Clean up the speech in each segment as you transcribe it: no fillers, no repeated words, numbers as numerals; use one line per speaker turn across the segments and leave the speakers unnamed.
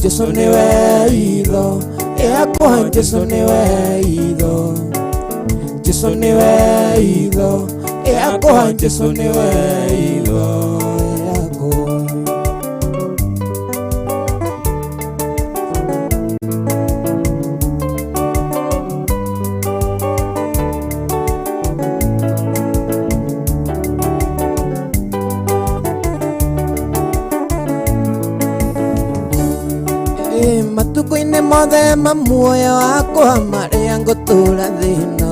Jesu nĩwe itho yakwa, Jesu nĩwe itho, Jesu nĩwe itho yakwa, Jesu nĩwe itho yakwa. Matukũ-inĩ mothe ma muoyo wakwa marĩa ngũtũũra thĩ-ĩno,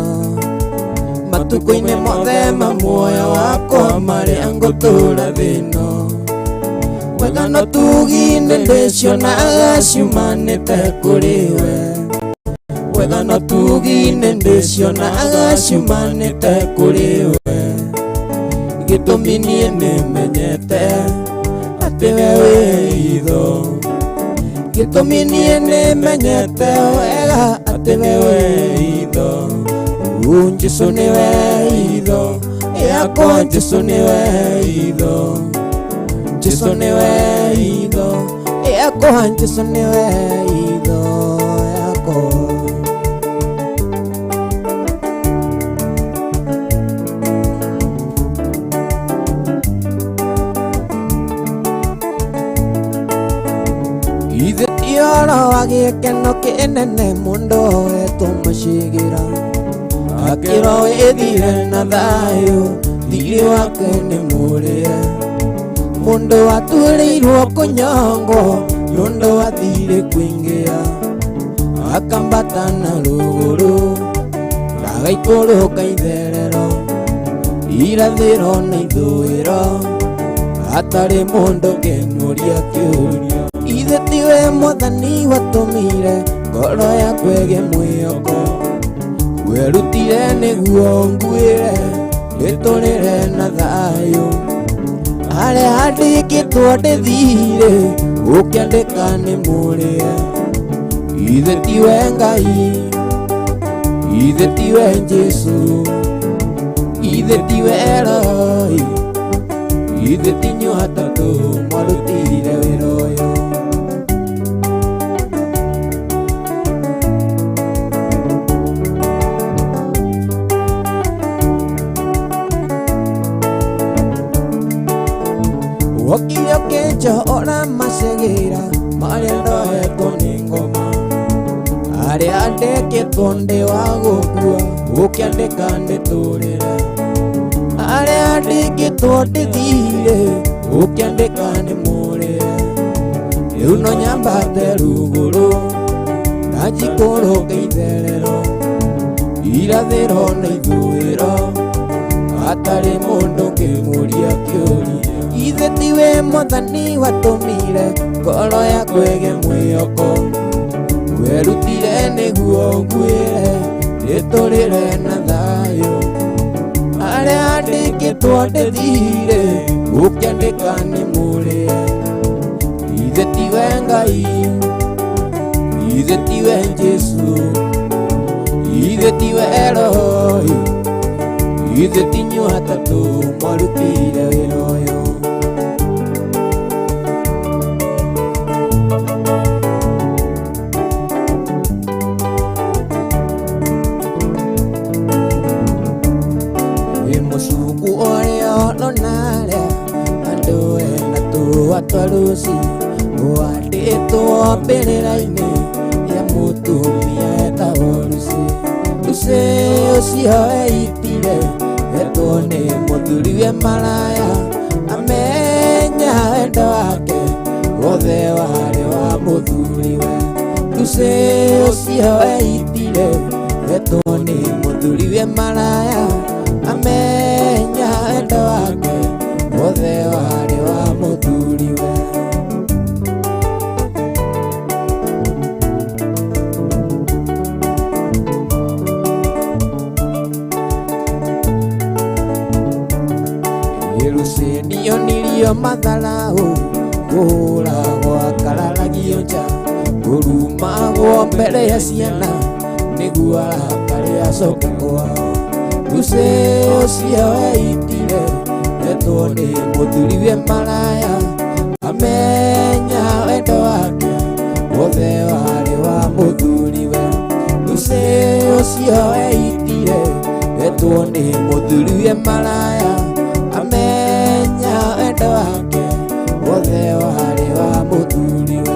matukũ-inĩ mothe ma muoyo wakwa marĩa ngũtũũra thĩ-ĩno, wega no tugi-inĩ ndĩcionaga ciumanĩte kũrĩ we, wega no tugi-inĩ ndĩcionaga ciumanĩte kũrĩ we, gĩtũmi niĩ nĩmenyete atĩ we wĩ itho, gĩtũmi niĩ nĩmenyete wega atĩ we wĩ itho. Jesu nĩwe itho yakwa, Jesu nĩwe itho, Jesu nĩwe itho yakwa, Jesu nĩwe itho yakwa. Ithe ti ũhoro wa gĩkeno kĩnene mũndũ oetwo mũcigĩra, akĩrwo wĩthire na thayũ thirĩ wake nĩ mũrĩre, mũndũ atuĩrĩirwo kũnyongwo nĩũndũ wa thirĩ kũingĩra, akambata na rũgũrũ agaikũrũka itherero, irathĩro na ithũĩro, hatarĩ mũndũ ũngĩmũria kĩũria. Ithe tiwe mwathani watũmire ngoro yaku ĩgĩe mwĩhoko, werutire nĩguo nguĩre ndĩtũrĩre na thayũ, harĩa handĩkĩtwo ndĩthire ũkĩandĩka nĩ mũrĩe. Ithe tiwe Ngai, ithe tiwe Jesu, ithe tiwe Eloi, ithe ti inyuĩ atatũ mwarutire wĩra ũyũ. Wokire ũkĩnjohora macegĩra marĩa ndohetwo nĩ ngoma, harĩa ndĩkĩtwo ndĩ wa gũkua ũkĩandĩka ndĩtũrĩre, harĩa ndĩkĩtwo ndĩthire ũkĩandĩka nĩ mũrĩre, rĩu no nyambate rũgũrũ na njikũrũke itherero, irathĩro na ithũĩro, hatarĩ mũndũ ũngĩmũria kĩũria. Ithe tiwe mwathani watũmire ngoro yaku ĩgĩe mwĩhoko, werutire nĩguo nguĩre ndĩtũrĩre na thayũ, harĩa handĩkĩtwo ndĩthire ũkĩandĩka nĩ mũrĩe. Ithe tiwe Ngai, ithe tiwe Jesu, ithe tiwe Eloi, ithe ti inyuĩ atatũ mwarutire wĩra ũyũ. Wĩ mũcuku ũrĩa ũronarĩa andũ ena tũa twa rũci, wandĩtwo mbĩrĩra-inĩ ya mũtumia etagwo Lucy. Lucy ũcio eitire etwo nĩ mũthuriwe maraya, amenya wendo wake wothe warĩ wa mũthuriwe. Lucy ũcio eitire etwo nĩ mũthuriwe maraya, amenya wendo wake wothe warĩ wa mũthuriwe. Lucy nionirio matharau, kũhũragwo akararagio nja, kũrumagwo mbere ya ciana nĩguo arakare acoke kwao. Lucy ũcio eitire etwo nĩ mũthuriwe maraya, amenya wendo wake Ũcio eitire etwo nĩ mũthuriwe maraya, amenya wendo wake wothe warĩ wa mũthuriwe.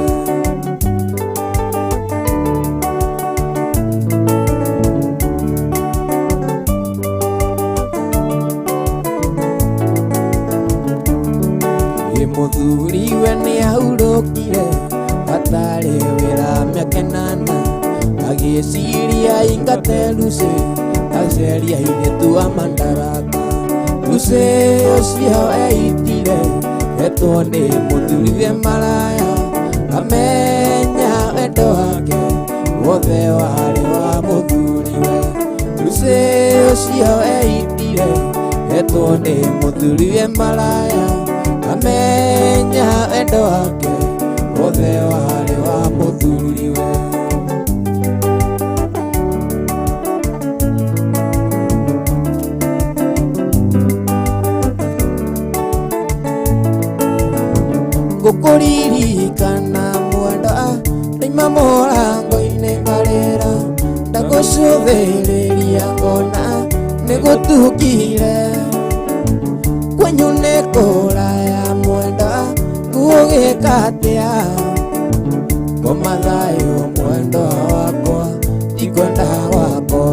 Ĩ mũthuriwe nĩ ahurũkire atarĩ wĩra mĩaka ĩnana, agĩciria ingate Lucy aceria airĩtu a Mandaraka. Lucy ũcio eitire etwo nĩ mũthuriwe maraya, amenya wendo wake wothe warĩ wa mũthuriwe. Lucy ũcio eitire etwo nĩ mũthuriwe maraya, amenya wendo wake wothe warĩ wa mũthuriwe. Ngũkũririkana mwenda ndaima mũrango-inĩ ngarĩra, ndagũcũthĩrĩria ngona nĩgũtukire. Kwanyu nĩ kũraya mwenda ngũgĩka atĩa? Koma thayũ mwendwa wakwa, ndikwenda wakwa.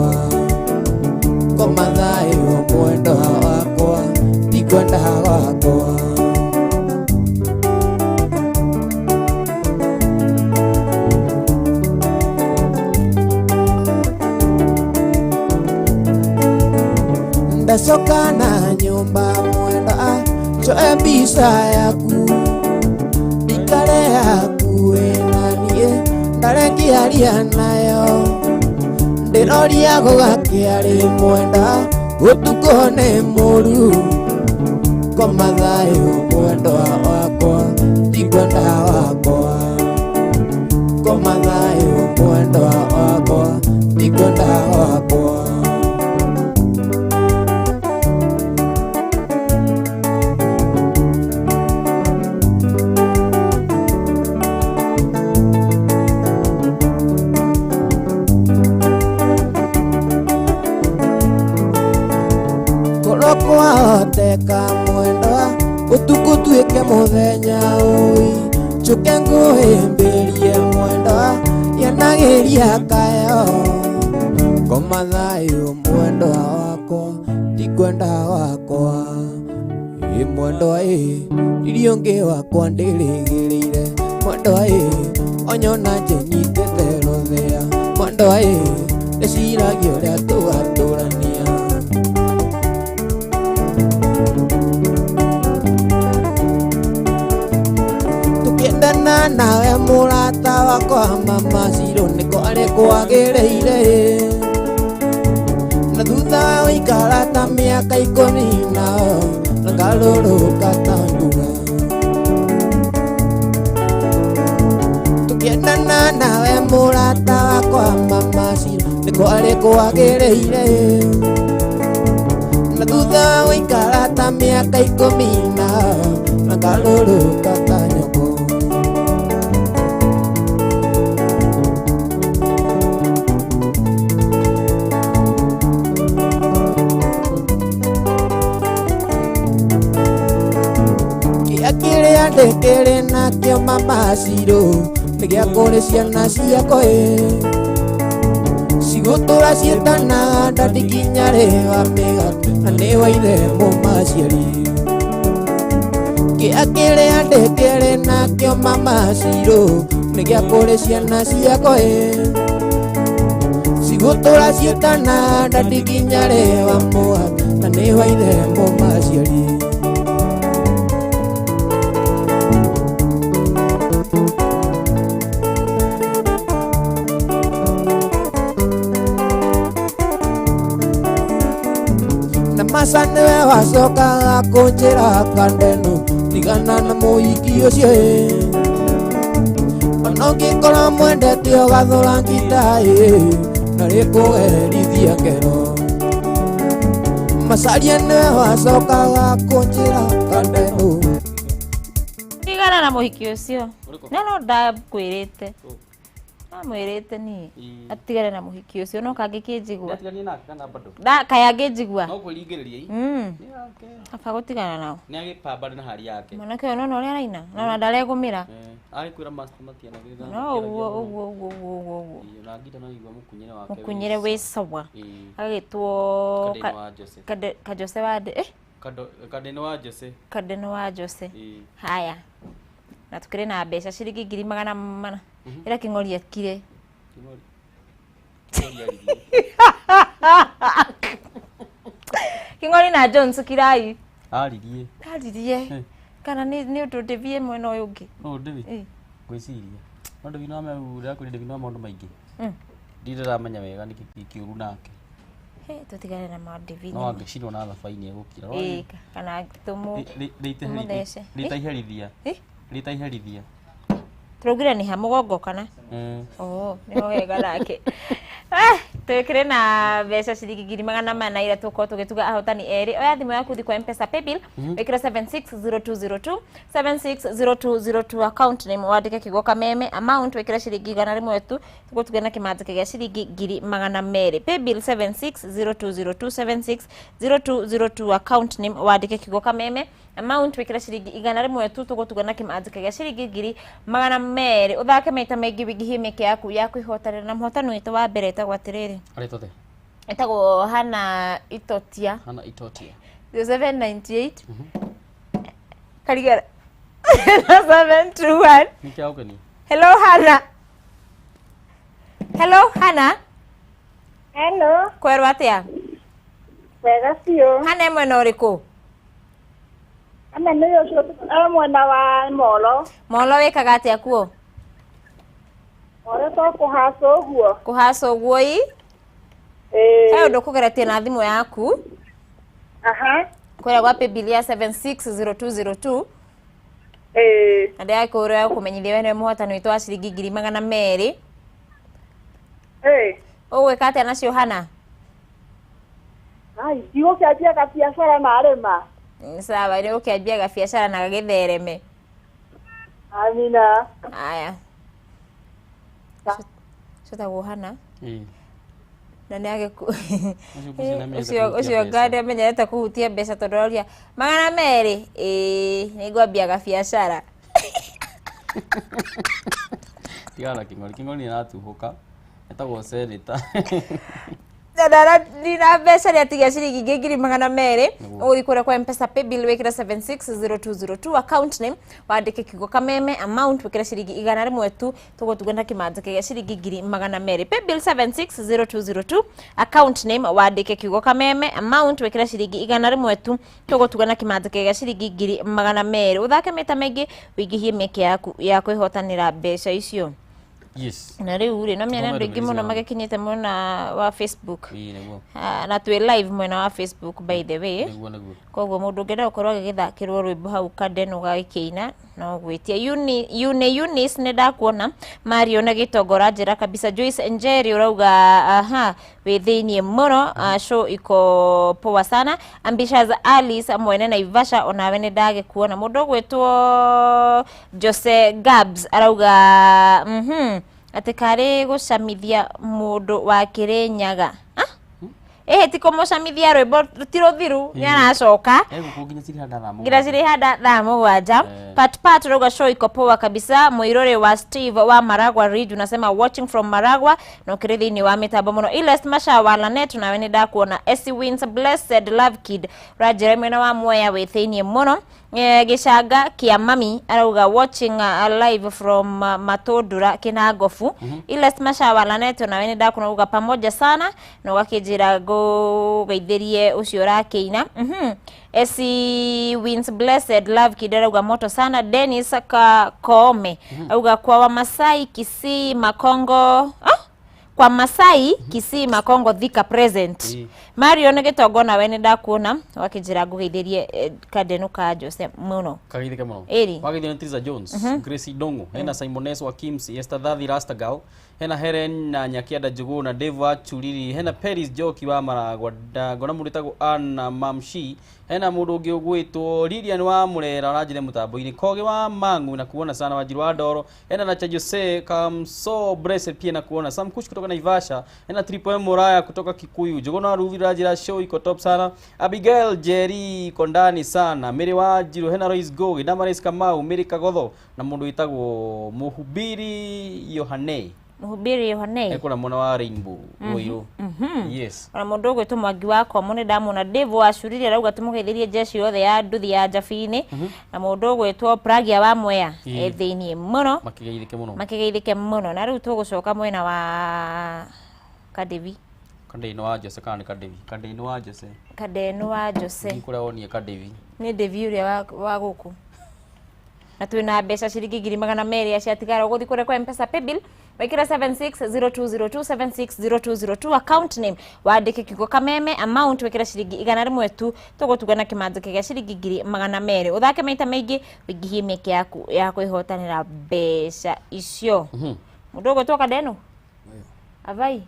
Koma thayũ mwendwa wakwa, ndikwenda wakwa. Ndacoka na nyũmba mwenda njoe mbica yaku, ndikare hakuhĩ na niĩ ndare ngĩaria nayo. Ndĩroria gũgakĩarĩ mwenda ũtukũ nĩ mũru. Koma thayũ mwendwa wakwa, ndikwenda wakwa. Koma thayũ mwendwa wakwa, ndikwenda wakwa. Korwo kwahoteka mwendwa ũtukũ tuĩke mũthenya ũi, njũke ngũhĩmbĩrie mwendwa yanagĩria kayo. Koma thayũ mwendwa wakwa, ndikwenda wakwa. Ĩ mwendwa ĩ, riri ũngĩ wakwa ndĩrĩgĩrĩire. Mwendwa ĩ, onyona njenyitĩte rũthĩa. Mwendwa ĩ, ndĩciragia ũrĩa tũgatũrania. Tũkĩendana nawe mũrata wakwa mama Ciro nĩko arĩ kwagĩrĩire. Na thutha wa gũikara ta mĩaka 10 nao na ngarũrũka ta nduga. Tũkĩendana nawe mũrata wakwa mama Ciro nĩko arĩ kwagĩrĩire. Na thutha wa gũikara ta mĩaka 10 nao na ngarũrũka ta nyoko. Kĩa kĩrĩa ndĩkĩrĩ nakĩo mama Ciro nĩ gĩa kũrĩ ciana ciakwa ĩ. Cigũtũra ciĩtanaga ndadi nginya rĩ wa mĩgate na nĩ wa ithe mũmaciari. Kĩa kĩrĩa ndĩkĩrĩ nakĩo mama Ciro nĩ gĩa kũrĩ ciana ciakwa ĩ. Cigũtũra ciĩtanaga ndadi nginya rĩ wa mũgate na nĩ wa ithe mũmaciari. Na maca nĩwe wacokaga kũnjĩra kandeno tigana na mũhiki ũcio ĩ. Ona ũngĩkorwo mwendete ũgathũra ngita ĩ, na rĩkũherithia ngero. Macaria nĩwe wacokaga kũnjĩra kandeno.
Tigana na mũhiki ũcio.
Ũrĩkũ?
No no ndakwĩrĩte.
Ũ.
Amwĩrĩte niĩ
Ĩĩ.
atigane na mũhiki ũcio no kangĩkĩnjigua.
Nĩatiganire nake kana bado?
Kaĩ angĩnjigua.
No kwĩringĩrĩria ii. Nĩ yake.
Aba gũtigana nao.
Nĩ agĩpambana na hali yake.
Mwanake ũyũ nona ũrĩa araina nona ndaregũmĩra.
Eh, agĩkwĩra master matianagĩrĩra.
No ũguo ũguo ũguo ũguo ũguo ũguo.
Ĩĩ, na ngita no igua mũkunyĩre wake. wĩ
Mũkunyĩre wĩ sawa.
Ĩĩ.
Agagĩtwo
Kadeno wa Jose.
Kajose wa eh?
Kadeno wa Jose.
Kadeno wa Jose.
Ĩĩ.
Haya. Na tukĩrĩ na mbeca ciringi 400,000. Ĩra Kĩng'ori akire.
Kĩng'ori. Kĩng'ori aririe.
Kĩng'ori na Jones kirai.
Aririe.
Aririe. Kana nĩ ũndũ ndĩbie mwena ũyũ ũngĩ.
Ũũ ndĩbi.
Ĩĩ.
Ngwĩciria. No ndĩbi no ndĩrakwĩra ndĩbi no maũndũ maingĩ. Ndirĩ ndĩramenya wega nĩkĩ kĩ kĩũru nake.
He, tũtigane na maũndũ
No angĩcinwo na thabaini egũkira.
Ĩĩ, kana tũmũ tũmũthece.
Rĩta iherithia.
Ĩ?
Rĩta iherithia.
Tũraugire nĩ ha mũgongo kana?
Mm.
Oh, nĩho wega nake. Ah, twĩkĩre na mbeca ciringi 400,000 iria tũgũkorwo tũgĩtuga ahotani erĩ. Oya thimũ yaku thiĩ kwa Mpesa paybill wĩkĩre 760202 760202 account name wandĩke kiugo kameme amount wĩkĩre ciringi 100 tu tũgũtuge na kĩmanjĩka gĩa ciringi 200,000. Paybill 760202 760202 account name wandĩke kiugo kameme amount wĩkĩre ciringi 100 tu tũgũtuga na kĩmanjĩka gĩa ciringi 200,000. Ũthake maita maingĩ wĩingĩhie mĩeke yaku ya kwĩhotanĩra na mũhotani witũ wa mbere etagwo atĩrĩrĩ.
Arĩtwo atĩa?
Etagwo Hana Itotia.
Hana Itotia.
0798 Karigara 721.
Nĩ kĩa ũgeni.
Hello Hana. Hello Hana.
Hello,
Kwerwo atĩa?
wega biũ.
Hana e mwena ũrĩkũ?
Ana nĩ ũcio e mwena wa Molo.
Molo wĩkaga atĩa kuo?
Molo to kũhaca ũguo.
Kũhaca ũguo ii?
Ĩĩ.
He ũndũ ũkũgeretie na thimũ yaku.
Aha.
Kũrĩa gwa paybill ya 760202.
Ĩĩ.
Na ndĩrakũũra kũmenyithia we nĩwe mũhotani witũ wa ciringi 200,000.
Ĩĩ.
Ũgwĩka atĩa nacio Hana?
Ai, ndigũkĩanjia gabiacara na arĩma.
Sawa, nĩ ũkĩanjia gabiacara na gagĩthereme.
Amina.
Aya. Cĩtagwo Hana.
Ĩĩ.
Na nĩ agĩku
Ũcio ngwĩciria nĩamenyete
ũcio
kũhutia
ũcio
mbeca.
nga nĩamenyete kũhutia mbeca tondũ aroria 200 ĩĩ nĩngwambia gabiacara.
Tigana na Kĩng'ori. Kĩng'ori nĩ aratuhũka. Etagwo senator.
Ndina mbeca nĩ atigia ciringi ingĩ 200,000.
Nĩguo.
Ũgũthiĩ kũrĩa kwa Mpesa paybill wĩkĩre 760202 account name wandĩke kiugo kameme amount wĩkĩre ciringi 100 tu tũgũtuga na kĩmanjĩka gĩa ciringi 200,000. Paybill 760202 account name wandĩke kiugo kameme amount wĩkĩre ciringi 100 tu tũgũtuga na kĩmanjĩka gĩa ciringi 200,000. Ũthake maita maingĩ wĩingĩhie mĩeke yaku ya kwĩhotanĩra mbeca icio.
Yes.
Na rĩu rĩ no mĩena
Thoma
andũ aingĩ
ndũmĩrĩri
mũno
ciao.
magĩkinyĩte mwena wa Facebook.
Ĩĩ nĩguo.
Ah, na twĩ live mwena wa Facebook by the way.
Nĩguo nĩguo.
Koguo mũndũ ũngĩenda gũkorwo agĩgĩthakĩrwo rwĩmbo hau Kadeno gagĩkĩina no gwĩtia. Uni Eunice nĩ ndakuona. Mario na Gĩtongora njĩra kabisa. Joyce Njeri ũrauga aha wĩ thĩiniĩ mũno. Show iko poa sana. Ambitious Alice mwene Naivasha onawe nĩ ndagĩkuona. Mũndũ ũgwĩtwo Jose Gabs arauga atĩ karĩ gũcamithia mũndũ wa Kĩrĩnyaga. Ah? Ĩhĩ ti kũmũcamithia rwĩmbo ti rũthiru nĩ aracoka.
Egũkũ nginya cirĩ handa thaa
Ngira
mũgwanja.
cirĩ handa thaa mũgwanja.
Eh.
Pat Pat rauga show iko poa kabisa. Mũirũrĩ wa Steve wa Maragwa Ridge unasema watching from Maragwa na ũkĩrĩ thĩinĩ wa mĩtambo mũno. Ilest Masha wa Lanet nawe nĩ ndakuona. Essie Wins Blessed Love Kid ũranjĩra mwena wa Mwea wĩ thĩinĩ mũno. Gĩcanga kĩa mami arauga watching live from Matũndũra Kĩnangobu. Ilest Masha wa Lanet nawe nĩ ndakuona uga pamoja sana na ũgakĩnjĩra ngũgeithĩrie ũcio ũrakĩina. Esi Wins Blessed Love Kid arauga moto sana. Dennis Koome auga kwa Wamasai Kisii Makongo. Ah? Kwa Masai Kisii Makongo Thika present. Mario nĩ gĩtongo nawe nĩ ndakuona wakĩnjĩra ngũgeithĩrie kandeno ka Jose mũno.
Kageithĩke mũno.
Ĩri.
Wageithio nĩ Triza Jones, Gracie Dongo, hena Simon S wa Kims, Esther Thathi Rastagal, hena Helen na Nyakianda Njugũ na Dave wa Churiri, hena Peris Njoki wa Maragwa, ngona mũndũ wĩtagwo Anna Mamshi, hena mũndũ ũngĩ ũgwĩtwo Lilian wa Murera ũranjĩre mũtambo-inĩ, Kogi wa Mangu na kuona sana, Wanjiru wa Ndoro, hena Nacha Jose Kamso Brese pia na kuona, Sam Kush kutoka Naivasha, hena Triple M Muraya kutoka Kikuyu, Jogona wa Ruvi Rajira show iko top sana, Abigail Jerry iko ndani sana, Mary Wanjiru, hena Royce Gogi, Damaris Kamau, Mary Kagotho na mũndũ wĩtagwo Mũhubiri Yohane.
Mũhubiri Yohane.
Ekũra mwena wa Rainbow Ruiru. Yes.
Ona mũndũ ũgwĩtwo Mwangi wa Komo nĩ ndamwona. Dave wa Curiri arauga tũmũgeithĩrie jeshi yothe ya nduthi ya Njabi-inĩ, na mũndũ ũgwĩtwo Pragia wa Mwea e thĩiniĩ mũno.
Makĩgeithĩke mũno.
Makĩgeithĩke mũno. Na rĩu tũgũcoka mwena wa Kadevi.
Kandeino wa Jose kana nĩ Kadevi? Kandeino wa Jose.
Kadeno wa Jose.
Nĩ kũrĩa wonie Kadevi.
Nĩ Devi ũrĩa wa gũkũ, na twĩna mbeca ciringi 200,000 ciatigara. Ũgũthiĩ kũrĩa kwa Mpesa paybill wĩkĩre 760202, 760202, account name wandĩke kiugo Kameme, amount wĩkĩre ciringi 100 tu. Tũgũtugana kĩmanjĩka gĩa ciringi 200,000. Ũthake maita maingĩ ũingĩhie mĩeke yaku ya kwĩhotanĩra mbeca icio. Mũndũ ũgwĩtwo Kadeno avai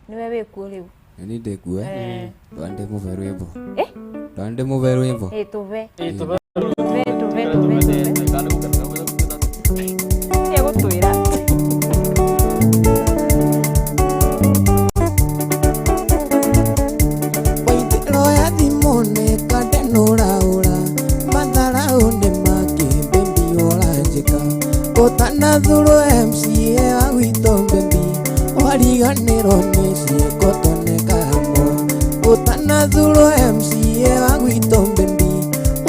nĩwe wĩkuo rĩu.
Nĩ ndĩkuo ndwande mũve rwĩmbo.
Eh?
Ndwande mũve rwĩmbo.
Ĩ tũve.
Ĩ tũve.
Tũve tũve tũve tũve. Nĩegũtwĩra.
Waithĩro ya thimũ nĩ kandenũraũra matharaũ nĩ makĩmbĩmbi ũranjĩka ũtanathurwo MCA wa gwitũ mbĩmbi wariganĩrwo nĩ ciĩko toneka hamwe ũtanathurwo MCA wa gwitũ mbĩmbi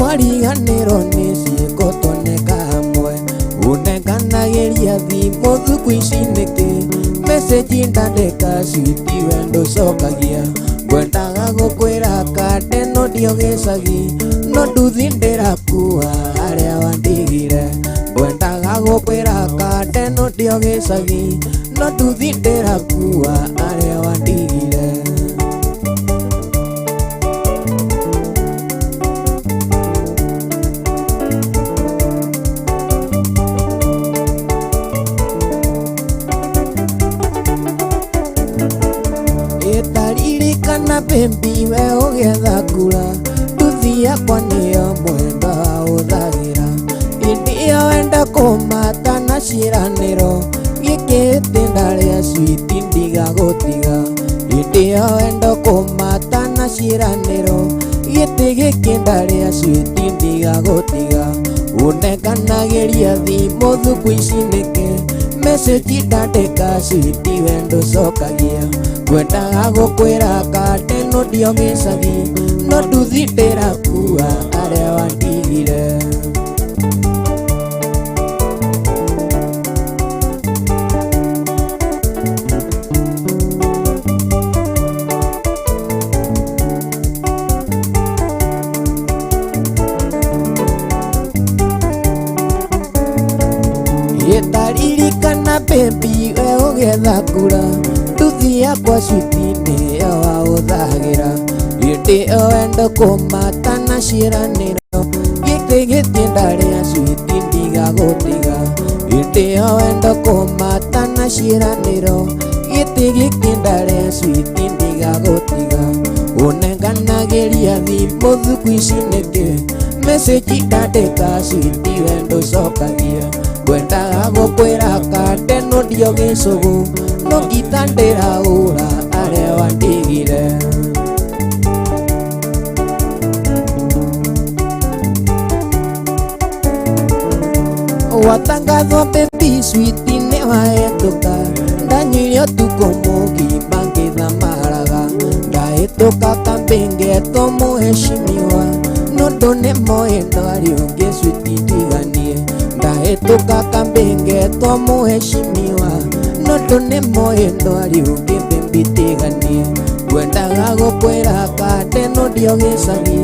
wariganĩrwo nĩ ciĩko toneka hamwe ũnenganagĩria thimũ thukũ ici nĩkĩ message ndandĩka switi we ndũcokagia ngwendaga gũkwĩra kande no ndio gĩcagi no nduthi ndĩrakua harĩa wandigire ngwendaga gũkwĩra kande no ndio gĩcagi no nduthi ndĩrakua harĩa wandigire. Ĩtaririkana bĩmbi we ũgĩetha kura nduthi yakwa nĩyo mwendwa ũthagĩra ĩndĩ ĩyo wenda kũmata na ciĩranĩro gĩkĩ itinda rĩa switi ndigagũtiga ĩndĩ ĩyo wenda kũmata na ciĩranĩro gĩtĩ gĩkĩ ndarĩa switi ndigagũtiga ũnenganagĩria thimũ thukũ ici nĩkĩ message ndandĩka switi we ndũcokagia ngwendaga gũkwĩra kande no ndio gĩcagi no nduthi ndĩrakua harĩa wandigire. Ĩtaririkana bĩmbi we ũgĩetha kura nduthi yakwa switi nĩyo waũthagĩra ĩndĩ ĩyo wendo kũmata na ciĩranĩro gĩtĩ gĩtinda rĩa switi ndigagũtiga ĩndĩ ĩyo wendo kũmata na ciĩranĩro gĩtĩ gĩtinda rĩa switi ndigagũtiga ũnenganagĩria thimũ thukũ ici nĩkĩ message ndandĩka switi we ndũcokagia ngwendaga gũkwĩra kande no ndio gĩcũgũ no ngita ndĩraũra harĩa wandigire. Watangathwo baby switi nĩ wahĩtũka ndanyuire ũtukũ mũgima ngĩthamaraga ndahĩtũka kambĩ ngetwo mũheshimiwa no ndũ nĩ moĩ ndwarĩ ũngĩ switi ndiganie ndahĩtũka kambĩ ngetwo mũheshimiwa no ndũ nĩ moĩ ndwarĩ ũngĩ mbĩmbi tiganie ngwendaga gũkwĩra kande no ndio gĩcagi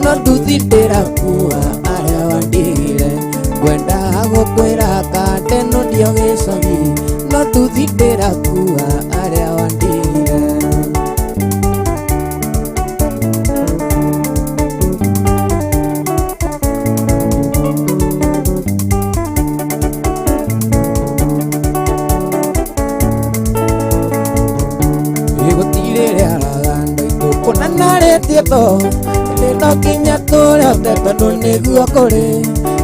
no nduthi ndĩrakua harĩa wandigire ngwendaga gũkwĩra kande no ndio gĩcagi No nduthi ndĩrakua arĩa wandigire. Gũtirĩ rĩaraga andũ aitũ kũna narĩtie tho ĩndĩ no nginya tũrĩote tondũ nĩguo kũrĩ.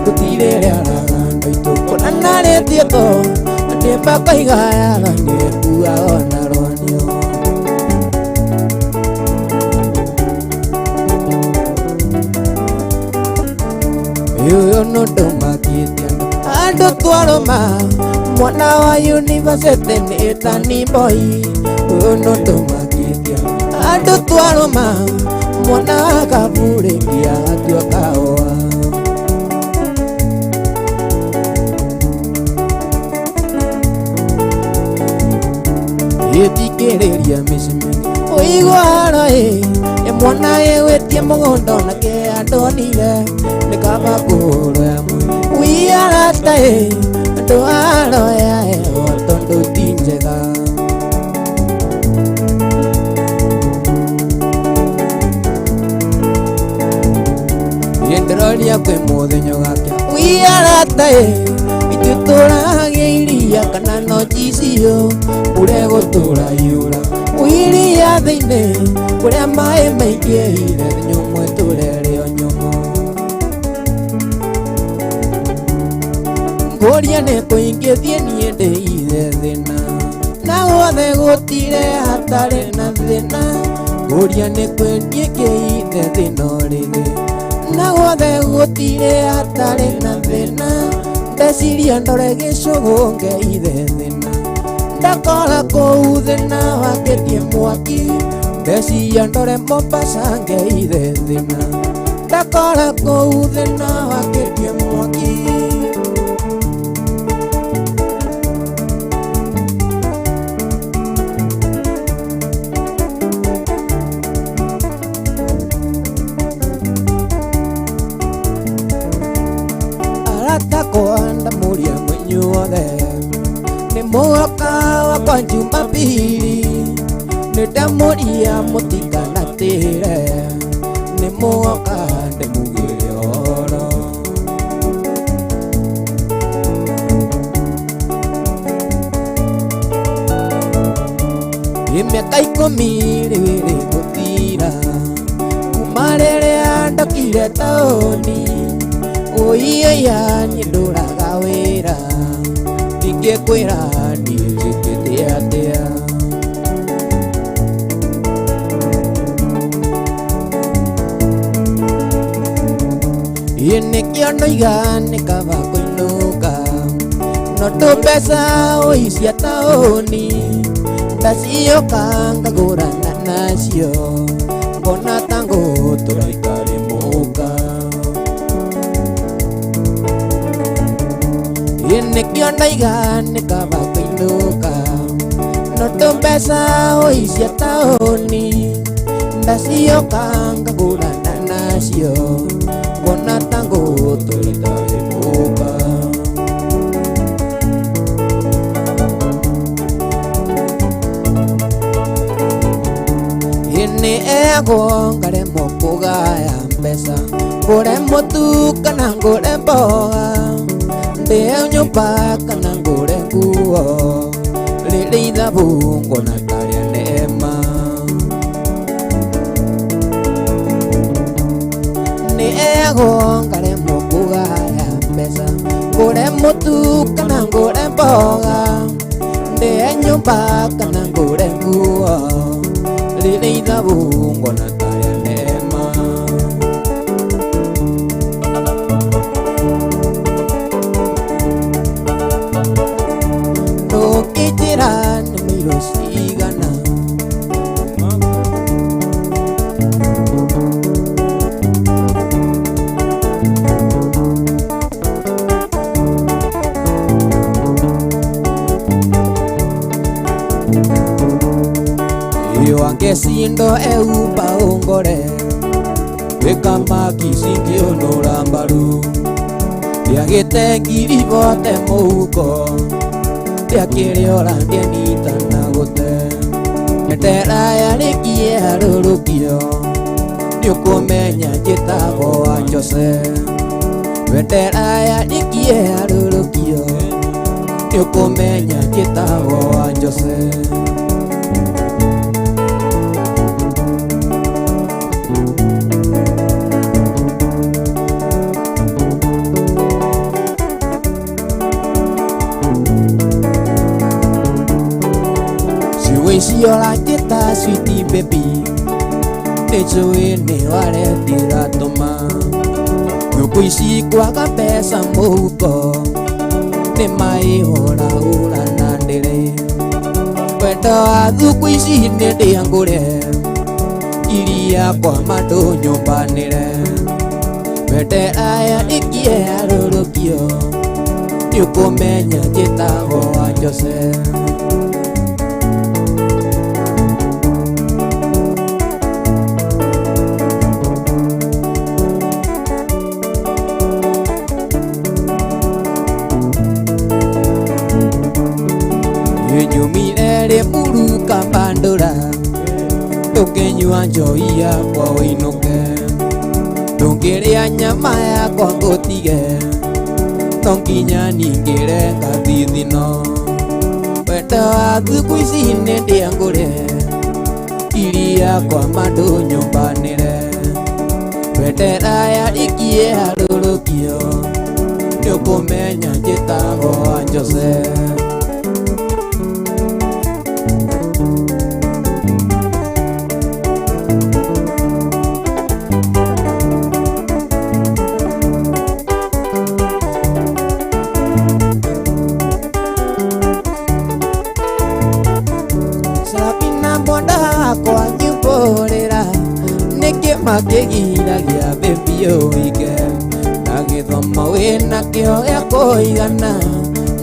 Gũtirĩ rĩaraga andũ aitũ kũna narĩtie tho ĩndĩ mpaka igayaga nĩkuaga ona rwanio. Ũyũ nĩ ũndũ makĩtie andũ twarũma mwana wa university nĩ tani boy. Ũyũ nĩ ũndũ makĩtie andũ twarũma mwana wa kaburĩkia atua kahũa. Ĩthikĩrĩria mĩciĩ mĩingĩ ũiguara ĩ mwana ĩwĩtie mũgũnda onake andonire nĩ kaba kũhũrwo ya mwĩrĩ wiarata ĩ andũ aroya heho tondũ ti njega. Ndĩroria kwĩ mũthenya ũgakĩa wiarata ĩ ithuĩ tũragia iria kana no njicio ũrĩa gũtũra iũra iria thĩinĩ kũrĩa maĩ maingĩhire nyũmwe tũrerĩo nyũmũ. Ngũria nĩ kũingĩthiĩ niĩ ndĩithe thĩna na guothe gũtirĩ hatarĩ na thĩna. Ngũria nĩ kwĩniĩ kĩithe thĩna ũrĩthĩ na guothe gũtirĩ hatarĩ na thĩna. Ndeciria ndore gĩcũgũ ngeithe thĩna ndakora kũu thĩna wakĩtie mwaki. Ndeciria ndore Mombasa ngeithe thĩna ndakora kũu thĩna wakĩtie mwaki. Arata akwa ndamũria mwĩnyuothe nĩ mũgoka wakwa Jumapili nĩ ndamũria mũtikanatĩre nĩ mũgoka ndĩmugĩre ũhoro. Mĩaka ikũmi rĩu ĩrĩ gũthira kuma rĩrĩa ndokire taũni ũiya niĩ ndũraga wĩra ndingĩkwĩra niĩ njĩkĩte atĩa. Ĩ nĩkĩo ndoiga nĩ kaba kũinũka no tũmbeca ũi cia taũni ndacioka ngagũrana nacio ngona ta ngũtũra itarĩ mũka. Ĩ nĩkĩo ndoiga nĩ kaba kũinũka no tũmbeca ũi cia taũni ndacioka ngagũrana nacio ngona ta ngũtũra itarĩ mũka. Nĩ egwo ngaremwo kũgaya mbeca ngũre mũtu kana ngũre mboga ndĩe nyũmba kana ngũre nguo rĩrĩ ithabu ngona tarĩa neema. Nĩ egwo ngaremwo kũgaya mbeca ngũre mũtu kana ngũre mboga ndĩe nyũmba kana ngũre nguo rĩrĩ ithabu ngona tarĩa neema. Ndũngĩnjĩra nĩ mĩirũ cigana Wangesindo eumba ungore wĩkamaki cingĩũnũra mbaru ndĩagĩte ngiri bote mũhuko Ndiakĩrĩ ora ndianitana gũte Ndera yarĩkie harũrũkio Nĩũkũmenya njĩtagwo wa Jose Wendera yarĩkie harũrũkio Nĩũkũmenya njĩtagwo wa Jose. Ciũĩ ũranjĩta sweetie baby Nĩnjũĩ nĩ warethiratũma Thukũ ici kwaga mbeca mũhuko Nĩ maihũrahũra na ndĩrĩ Wendo wa thukũ ici nĩ ndĩangũre Iria kwa mandũ nyũmbanĩre Wendera yarĩkie harũrũkio Nĩũkũmenya njĩtagwo wa Jose. Nyumire Limuru Kabandũra Ndũkĩnyua njohi yakwa ũinũke Ndũngĩrĩa nyama yakwa ngũtige No nginya ningĩre ngathithino Wendo wa thukũ ici nĩ ndĩangũre Iria kwa mandũ nyũmbanĩre Wendera yarĩkie harũrũkio Nĩũkũmenya njĩtagwo wa Jose. Sarafina mwenda wakwa nyumbũrĩra Nĩkĩ makĩgiragia baby ũhike Na gĩthomo wĩna kĩo gĩa kũigana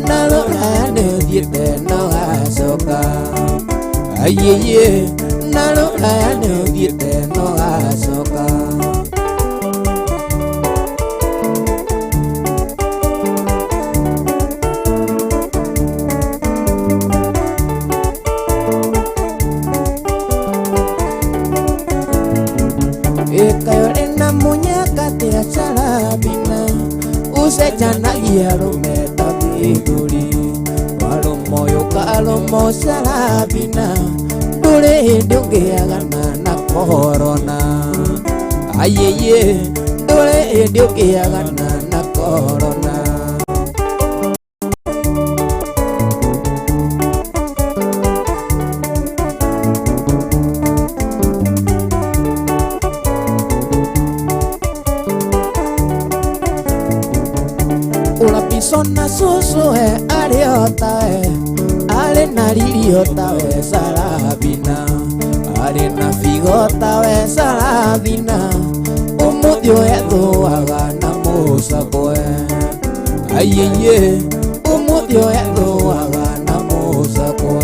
Na rũraya nĩũthiĩte na ũgacoka Aiĩiĩ na rũraya nĩũthiĩte na ũgacoka. Ĩkayore na mũnyaka tia Sarafina Ũcenjanagia arũme ta mĩthuri Warũma ũyũ ũkarũma Sarafina Ndũrĩ hĩndĩ ũngĩagana na korona Aiĩiĩ ndũrĩ hĩndĩ ũngĩagana na korona. Ũrapisona cũcũ he arĩ o tawe Arĩ na riri o tawe Sarafina Arĩ na figo tawe Sarafina Ũmũthĩ ũyethũaga na mũcakwe Aiĩiĩ ũmũthĩ ũyethũaga na mũcakwe.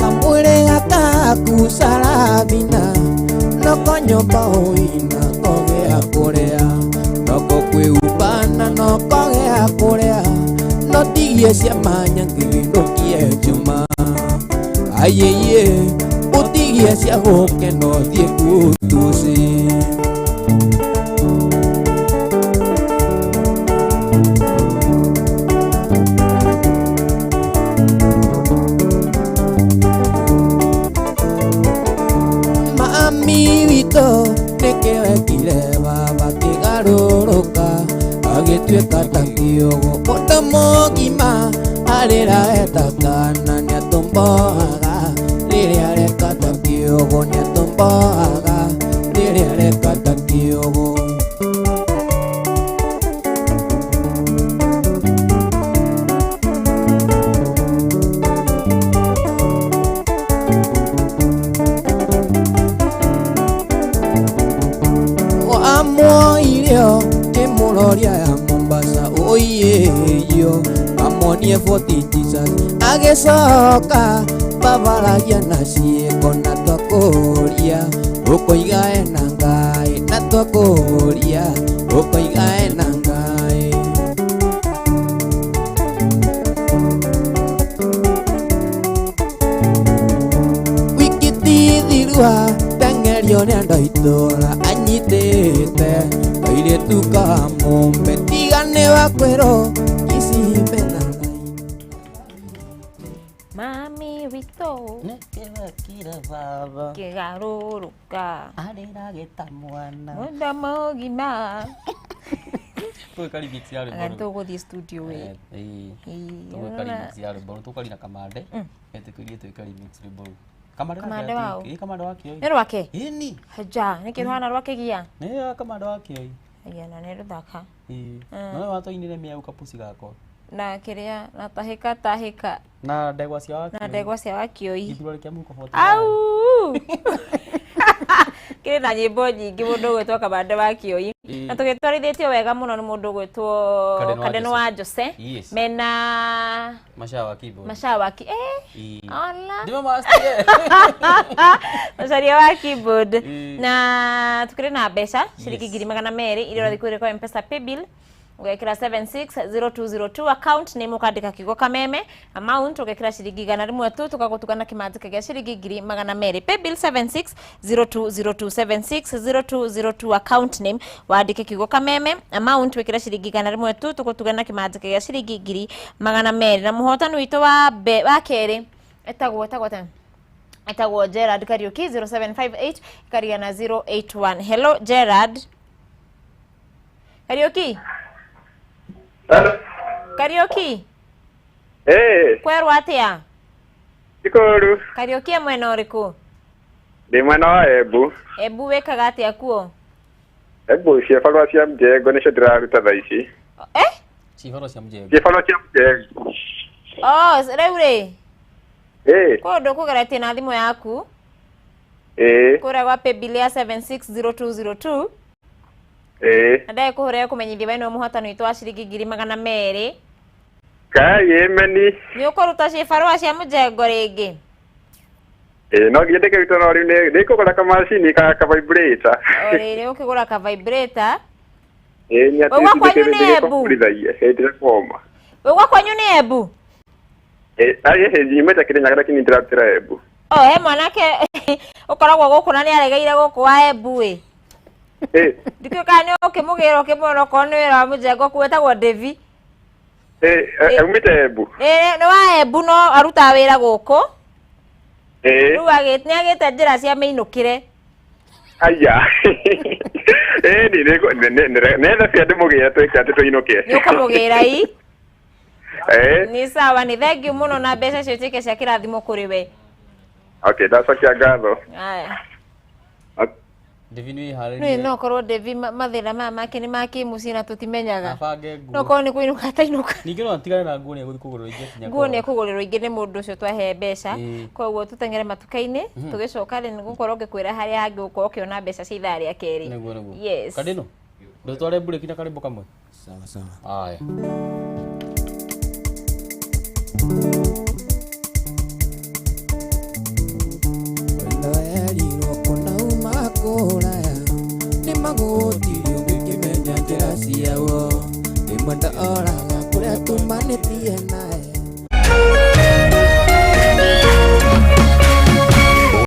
Kamwĩrĩ gakaku Sarafina Noko nyũmba ũina kogĩa kũrĩa Noko kwĩhumbana noko gĩa kũrĩa No tigie ciama nyangĩrũkie njuma Aiĩiĩ ũtigie cia gũkena ũthiĩ kutuci. Mami witũ nĩkĩ wekire baba kĩgarũrũka Agĩtuĩka ta kĩũgũ mũndũ mũgima Arĩra eta kana nĩatũmboaga Rĩrĩa areka ta kĩũgũ nĩatũmboaga Rĩrĩa areka ta kĩũgũ. Amwoirio kĩmũroria ya Mombasa ũiyĩio Amuonie Fort Jesus Agĩcoka babaragia na ciĩko na twakũria ũkoiga ena Ngai na twakũria ũkoiga ena Ngai. Wikitithirua teng'erio nĩ andũ a itũũra anyitĩte kairĩtu ka mũmbe tiga nĩ wakwĩrwo icimbe na
Mami witũ
Nĩkĩwekire baba
kĩgarũrũka
arĩragĩta mwana
mũndũ mũgima.
Tũgĩka remix ya rwĩmbo
Anga
rũu.
tũgũthiĩ studio we.
Eh, ĩĩ.
Ĩĩ,
Tũgwĩka
ũrona-
remix ya rwĩmbo rũu tũkarina kamande etĩkĩrie twĩke remix rwĩmbo rũu. Kamande
Kamande
nake
waũ?
ĩĩ, kamande wa kĩoi.
Nĩ rwake?
Ĩni.
Haja, nĩkĩ rũhana rwa kĩgia?
Nĩ ya kamande wa kĩoi.
Aya na nĩ rũthaka.
Ĩĩ. Nowe watũinĩre mĩau kapuci gakwa.
Na kĩrĩa na tahĩka tahĩka
Na ndegwa cia wakĩoi.
na ndegwa cia wakioi.
Gĩthurano kĩa mũhuko 49.
Au! Kĩrĩ na nyĩmbo nyingĩ mũndũ ũgwĩtwo Kamande wa Kĩoi.
Ĩĩ.
Na tũgĩtwarithĩtio wega mũno nĩ mũndũ ũgwĩtwo
Kandeno wa
Kandeno wa Jose.
Yes.
Mena
Maca wa keyboard.
Maca wa ki eh
Ĩĩ.
Ola.
Ndĩma master.
Macaria wa keyboard.
Ĩĩ.
Na tukĩrĩ na mbeca ciringi
Yes.
200,000 iria ũrathiĩ kũrĩ kwa Mpesa Paybill ũgekĩra 760202 account name ũkandĩka kiugo kameme amount ũgekĩra ciringi 100 tu tũgagũtugana kĩmanjĩka gĩa ciringi 200,000. Paybill 760202 760202 account name wandĩke kiugo kameme amount wĩkĩre ciringi 100 tu tũgũtugana kĩmanjĩka gĩa ciringi 200,000. Na mũhotani witũ wa mbe wa kerĩ etagwo atĩa? Etagwo Gerard Kariuki 0758 ikaria na 081. Hello Gerard Kariuki.
Hello.
Kariuki.
Eh,
Kwerwo atia?
Ikoru.
Kariuki e mwena ũrĩkũ?
Ndĩ mwena wa Embu.
Embu wĩkaga atĩa kuo?
Embu ciĩbarũa cia mjengo nĩcio ndĩraruta thaa ici.
Eh?
Cibaro cia mjengo.
Ciĩbarũa cia mjengo.
Oh, rĩu rĩ
Eh,
kũndũ kũgeretie na thimũ yaku
eh,
kũrĩa gwa paybill ya 760202
eh.
na ndagĩkũhũrĩra kũmenyithia we nĩwe mũhotani witũ wa ciringi 200,000.
Kai ĩmeni.
Nĩ ũkũruta cibarũa cia mũjengo rĩngĩ?
Eh, no nginya ndĩkĩruta no rĩu nĩ kũgũra kamacini ka vibrator.
O rĩrĩ ũkĩgũra ka vibrator.
Eh, nĩ atĩ
Ũguo kwanyu nĩ Embu?
ndĩgĩkũburithagia hĩndĩ ĩrĩa kwoma.
Ũguo kwanyu nĩ Embu?
Eh, ai nyumĩte Kĩrĩnyaga lakini ndĩrarutĩra Embu.
O he mwanake ũkoragwo gũkũ na nĩ aregeire gũkũ wa Embu ĩ.
Eh,
Ndikĩũĩ kana nĩ ũkĩmũgĩra ũkĩmuona okorwo nĩ wĩra wa mũjengo kuo wĩtagwo Devi.
eh, aumĩte Embu.
Ĩ nĩ wa Embu no arutaga wĩra gũkũ.
Eh,
Rĩu nĩ agĩte njĩra cia mĩinũkĩre.
aya. Eh, nĩ nĩ cia ndĩmũgĩre twĩke atĩ tũinũke.
Nĩ ũkũmũgĩra i.
Eh,
Nĩ sawa, nĩ thank you mũno na mbeca icio ituĩke cia kĩrathimo kũrĩ we.
okay, ndacokia ngatho.
Aya.
Okay.
Devi nĩ
Nĩ
wĩharĩrie.
no korwo Devi mathĩna maya make nĩ ma kĩmũciĩ na tũtimenyaga.
Abange
No
nguo.
korwo nĩ kũinũka atainũka.
Ningĩ no atigane na nguo nĩ egũthiĩ kũgũrĩrwo ingĩ akinya
Nguo nĩ
kwao.
ekũgũrĩrwo ingĩ nĩ mũndũ ũcio twahe mbeca.
Ĩĩ.
Koguo tũteng'ere matuka-inĩ tũgĩcoka rĩ nĩgũkorwo ngĩkwĩra harĩa hangĩ ũgũkorwo ũkĩona mbeca cia ithaa rĩa kerĩ.
Nĩguo nĩguo.
Yes.
Kandino. Ndũtware mburĩki na karĩmbo kamwe.
Sawa sawa.
Aya.
Wendo werirwo kũna uma kũraya nĩ magũtirio ũngĩkĩmenya njĩra ciawo rĩmwe ndoraga kũrĩa tumanĩtie na